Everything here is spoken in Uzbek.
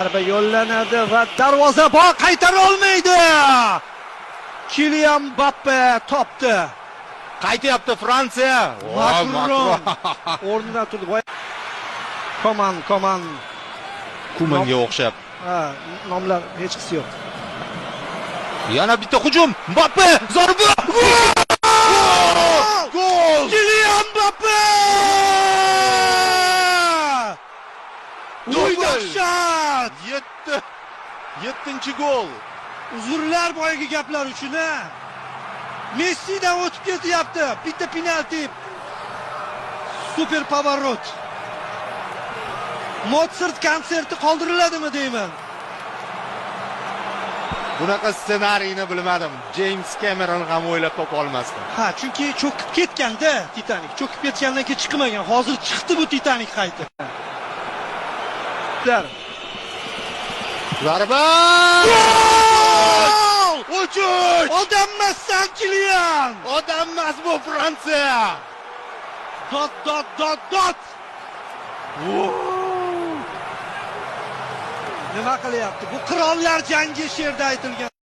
Zarba yo'llanadi va darvozabon qaytara olmaydi. Kilian Mbappe topdi. Qaytyapti Fransiya. Voy, Makron o'rnidan turdi. Voy. Koman, Koman. Kumanga o'xshab. Ha, nomlar hechqisi yo'q. Yana bitta hujum. Mbappe zarba. Gol! Gol! Kilian Mbappe! Uy, Dubl! dahshat! Yetti. Yettinchi gol. Uzrlar boyagi gaplar uchun, ha. Messidan o'tib ketyapti. Bitta penalti. Супер поворот. Motsart konserti qoldiriladimi deyman. Bunaqa ssenariyni bilmadim. Jeyms Kemeron ham o'ylab topa olmasdi. Ha, chunki cho'kib ketganda Titanik, cho'kib ketgandan keyin chiqmagan. Hozir chiqdi bu Titanik qaytib. Zarba! Gol! 3-3! Odammassan, Kilian! Odammas bu Fransiya. Dod, dod, dod, dod! Nima qilyapti? Bu qirollar jangi she'rda aytilgan.